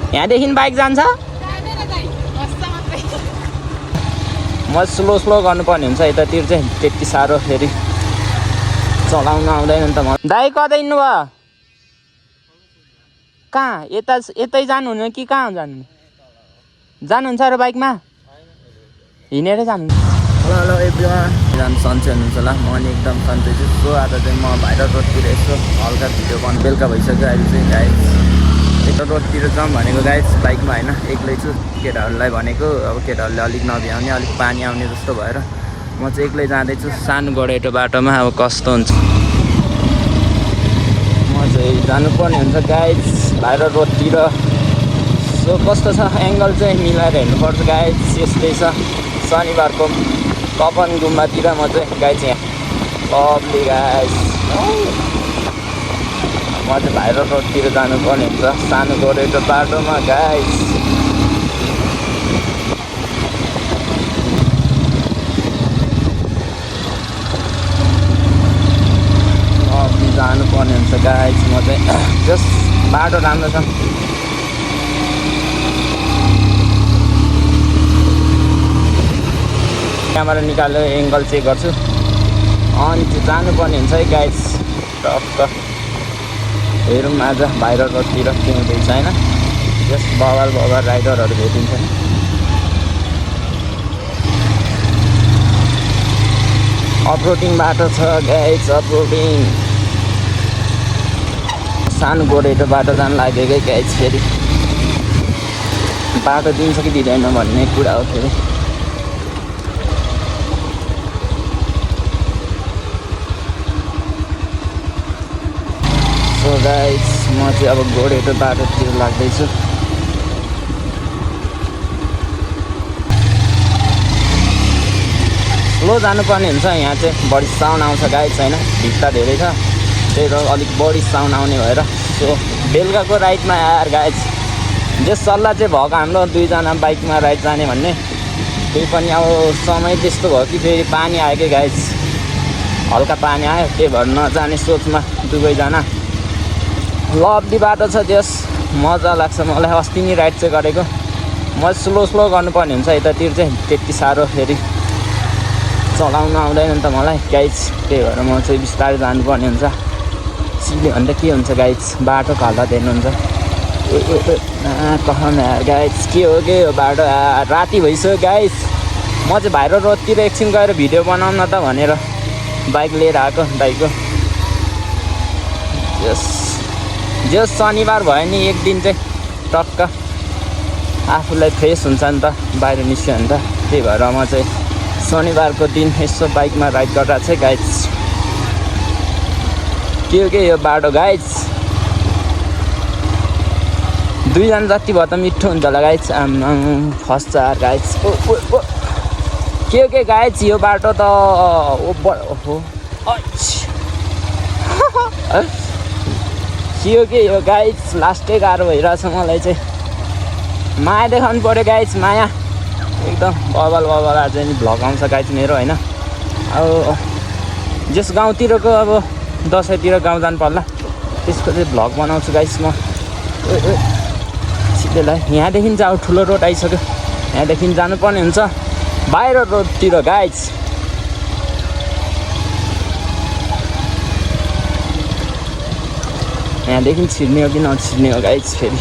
यहाँदेखि बाइक जान्छ म स्लो गर्नुपर्ने हुन्छ यतातिर चाहिँ त्यति साह्रो फेरि चलाउन आउँदैन नि त मलाई दाइ कतै हिँड्नु भयो कहाँ यतै जानुहुन्न कि कहाँ जानुहुन्छ र बाइकमा हिँडेरै जानु हेलो एभ्रिवान सन्चै हुनुहुन्छ होला म अनि एकदम सन्चै छु सो आज चाहिँ म भाइरल रोडतिर यसो हल्का भिडियो गर्नु बेलुका भइसक्यो अहिले चाहिँ गाइस यता रोडतिर जाउँ भनेको गाइस बाइकमा होइन एक्लै छु केटाहरूलाई भनेको अब केटाहरूले अलिक नभ्याउने अलिक पानी आउने जस्तो भएर म चाहिँ एक्लै जाँदैछु सानो गोडेटो बाटोमा अब कस्तो हुन्छ म चाहिँ जानुपर्ने हुन्छ गाइस भाइरल रोडतिर सो कस्तो छ एङ्गल चाहिँ मिलाएर हेर्नुपर्छ गाइस यस्तै छ शनिबारको कपन गुम्बातिर म चाहिँ गाइस यहाँ लभली गाइस म चाहिँ भाइरल रोडतिर जानुपर्ने हुन्छ सानो गोरेटो बाटोमा गाइस लभली जानुपर्ने हुन्छ गाइस म चाहिँ जस बाटो राम्रो छ क्यामेरा निकालेर एङ्गल चेक गर्छु अनि चाहिँ जानुपर्ने हुन्छ है गाइस टक्क हेरौँ आज भाइरल रोडतिर के हुँदैछ होइन यस बबाल राइडरहरू भेटिन्छ अफरोडिङ बाटो छ गाइस अफरोडिङ सानो गोरेटो बाटो जानु लागेकै गाइस फेरि बाटो दिन्छ कि दिँदैन भन्ने कुरा हो फेरि सो गाइस म चाहिँ अब गोरेटो बाटोतिर लाग्दैछु स्लो जानुपर्ने हुन्छ यहाँ चाहिँ बढी साउन्ड आउँछ गाइस होइन भित्ता धेरै छ त्यही भएर अलिक बढी साउन्ड आउने भएर सो बेलुकाको राइडमा आएर गाइस जस सल्लाह चाहिँ भएको हाम्रो दुईजना बाइकमा राइड जाने भन्ने त्यही पनि अब समय त्यस्तो भयो कि फेरि पानी आयो कि गाइस हल्का पानी आयो त्यही भएर नजाने सोचमा दुवैजना लभली बाटो छ त्यस मजा लाग्छ मलाई अस्ति नै राइड चाहिँ गरेको म स्लो गर्नुपर्ने हुन्छ यतातिर चाहिँ त्यति साह्रो फेरि चलाउन आउँदैन नि त मलाई गाइस त्यही भएर म चाहिँ बिस्तारै जानुपर्ने हुन्छ सिधै भन्दा के हुन्छ गाइस बाटो खल्ला हेर्नुहुन्छ कहन गाइस के हो बाटो राति भइसक्यो गाइस म चाहिँ भाइरल रोडतिर एकछिन गएर भिडियो बनाउँ न त भनेर बाइक लिएर आएको दाइको जो शनिबार भयो नि एक दिन चाहिँ टक्क आफूलाई फ्रेस हुन्छ नि त बाहिर निस्क्यो भने त त्यही भएर म चाहिँ शनिबारको दिन यसो बाइकमा राइड गर्दा चाहिँ गाइस के हो यो बाटो गाइस दुईजना जति भयो त मिठो हुन्छ होला गाइस फर्स्ट चार गाइस के हो गाइस यो बाटो त ओहो के यो गाइस लास्टै गाह्रो भइरहेछ मलाई चाहिँ माया देखाउनु पऱ्यो गाइस माया एकदम बबाल आज नि भ्लग आउँछ गाइस मेरो होइन अब जस गाउँतिरको अब दसैँतिर गाउँ जानु पर्ला त्यसको चाहिँ भ्लग बनाउँछु गाइस म सिधैलाई यहाँदेखि चाहिँ अब ठुलो रोड आइसक्यो यहाँदेखि जानुपर्ने हुन्छ भाइरल रोडतिर गाइस यहाँदेखि छिर्ने हो कि नछिर्ने हो गाइस फेरि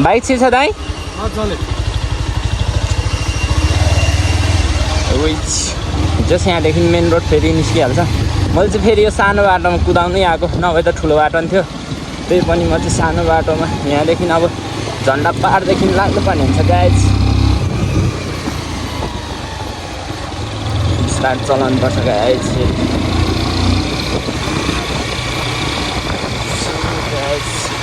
बाइक छिर्छ दाइ जस यहाँदेखि मेन रोड फेरि निस्किहाल्छ मैले चाहिँ फेरि यो सानो बाटोमा कुदाउनै आएको नभए त ठुलो बाटो नि थियो त्यही पनि म चाहिँ सानो बाटोमा यहाँदेखि अब झन्डा पारदेखि लाग्नुपर्ने हुन्छ गाइस स्टार्ट चलाउनुपर्छ गाइस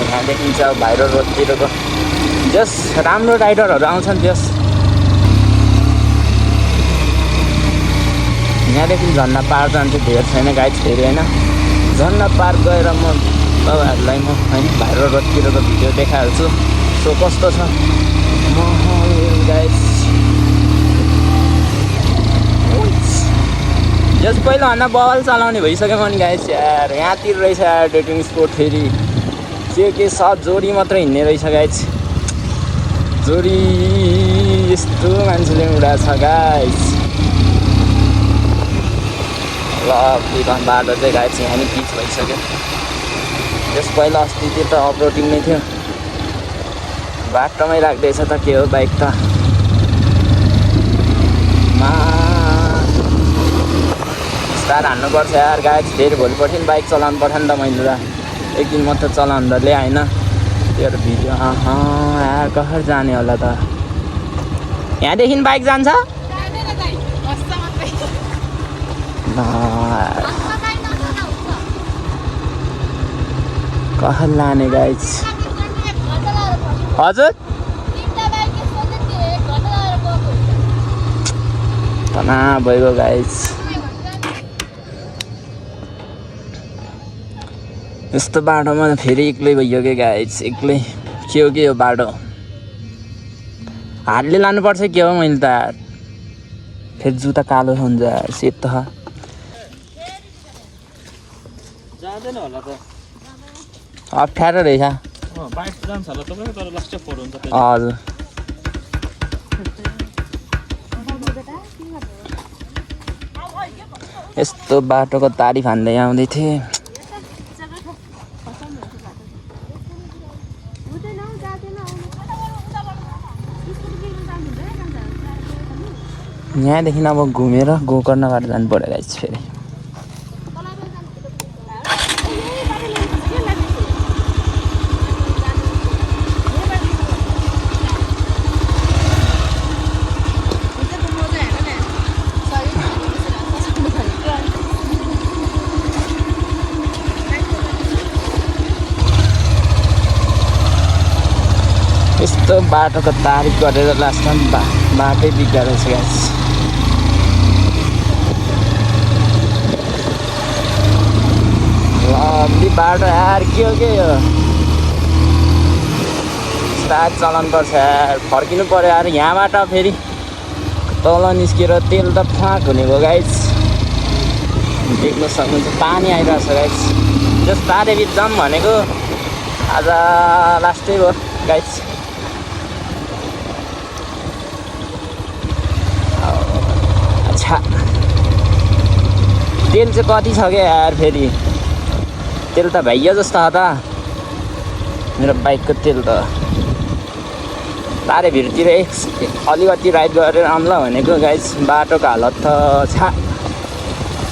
यहाँदेखि चाहिँ अब भाइरल रोडतिरको जस राम्रो राइडरहरू आउँछन् त्यस यहाँदेखि झन्डा पार जानु चाहिँ धेर छैन गाइस फेरि होइन झन्डा पार गएर म तपाईँहरूलाई म होइन भाइरल रोडतिरको भिडियो देखाइहाल्छु सो कस्तो छ गाइस जस पहिलाभन्दा बल चलाउने भइसक्यो भने गाइस यार यहाँतिर रहेछ डेटिङ स्पोट फेरि के सब जोडी मात्रै हिँड्ने रहेछ गाइस। जोडी यस्तो मान्छेले उडाएको छ गाइस। ल बाटो चाहिँ गाइस यहाँ नि पिच भइसक्यो। त्यस पहिला अस्ति त्यो त अफरोडिङ नै थियो, बाटोमै राख्दैछ त के हो बाइक त। स्टार हान्नुपर्छ यार गाइस, फेरि भोलिपर्सि बाइक चलाउनु पर्छ नि त। मैले त एक दिन मात्रै चलाउनु त ल्याएन त्यो भिडियो। यार कहाँ जाने होला त? यहाँदेखि बाइक जान्छ? कहाँ लाने गाइस? हजुर तना भइगयो गाइस। यस्तो बाटोमा फेरि एक्लै भइयो कि गाइस, एक्लै के हो कि यो बाटो? हातले लानुपर्छ के हो? मैले त फेरि जुत्ता कालो हुन्छ यार, सेतो जाँदैन होला त। अप्ठ्यारो रहेछ। हजुर यस्तो बाटोको तारिफ हान्दै आउँदै थिएँ। यहाँदेखि अब घुमेर गोकर्णबाट जानु पऱ्यो गाइस फेरि। यस्तो बाटोको तारिफ गरेर लास्टमा बाटै बिगारेको छ गाइस। लम्बी बाटो यार, के हो के यो? स्टार्ट चलाउनु पर्छ यार, फर्किनु पर्यो यार। यहाँबाट फेरि तल निस्केर तेल त फाँक हुने भयो गाइस, देख्न सक्नुहुन्छ। पानी आइरहेको छ गाइस। जस्ट तारेबिट जाम भनेको आज लास्टै हो गाइस। अच्छा तेल चाहिँ कति छ क्या यार? फेरि तेल त भइयो जस्तो हो त मेरो बाइकको तेल त। तारे भिरतिर अलिकति राइड गरेर आउँला भनेको गाइस, बाटोको हालत त छा।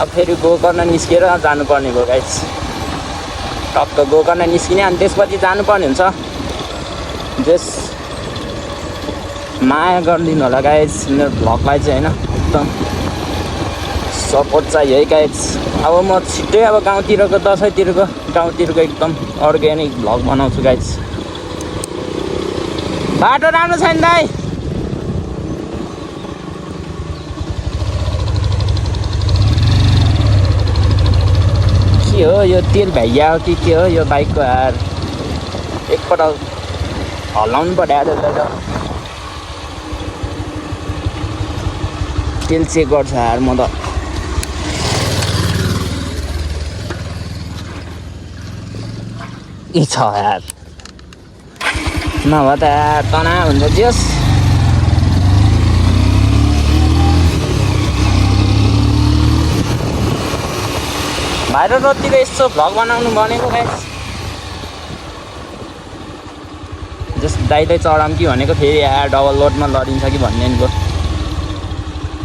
अब फेरि गोकर्ण निस्केर जानुपर्ने भयो गाइस। टक्क गोकर्ण निस्किने अनि त्यसपछि जानुपर्ने हुन्छ। जस माया गरिदिनु होला गाइस मेरो भ्लगलाई चाहिँ होइन, एकदम सपोर्ट चाहियो है गाइस। अब म छिट्टै अब गाउँतिरको गाउँतिरको एकदम अर्ग्यानिक भ्लग बनाउँछु गाइस। बाटो राम्रो छैन दाइ। के हो यो? तेल भइया हो कि के हो यो बाइकको यार? एकपल्ट हल्लाउनु पर्यो त्यसलाई त। तेल चेक गर्छ यार म त। छ यार, नभए त यार तनाव हुन्छ। जस भाइरल रोडतिर यस्तो भ्लग बनाउनु भनेको गाइस। जस दाइले चढाऊँ कि भनेको, फेरि यार डबल लोडमा लडिन्छ कि भन्ने नि।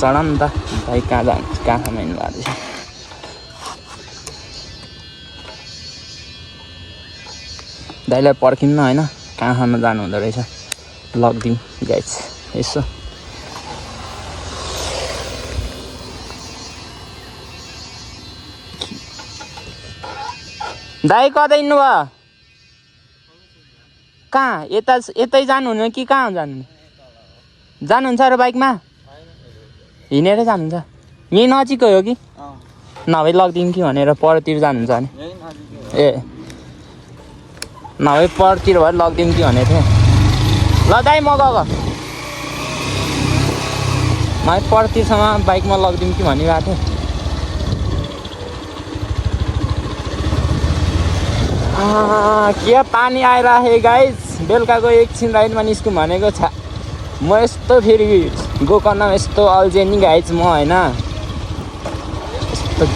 चढाउँ नि त भाइ, कहाँ जान्छ? कहाँसम्म हिँड्नु भएको रहेछ? दाइलाई पर्खिन्न होइन, कहाँसम्म जानु हुँदो रहेछ लगिदिउँ गाइस यसो। दाइ कतै हिँड्नु भयो? कहाँ? यतै जानुहुने कि कहाँ जानुहुन्छ र बाइकमा? हिँडेरै जानुहुन्छ? यहीँ नजिकै हो कि? नभए लगिदिउँ कि भनेर परतिर जानुहुन्छ भने? ए नभए परतिर भएर लगिदिउँ कि भनेको थिएँ। ल दाइ म गएको, नभए परतिरसम्म बाइकमा लगिदिउँ कि भनिरहेको थिएँ। क्या पानी आइराखे गाइज बेलुकाको एकछिन राइडमा निस्कौँ भनेको छ म यस्तो फेरि गोकर्णमा यस्तो अल्झे नि गाइज म होइन यस्तो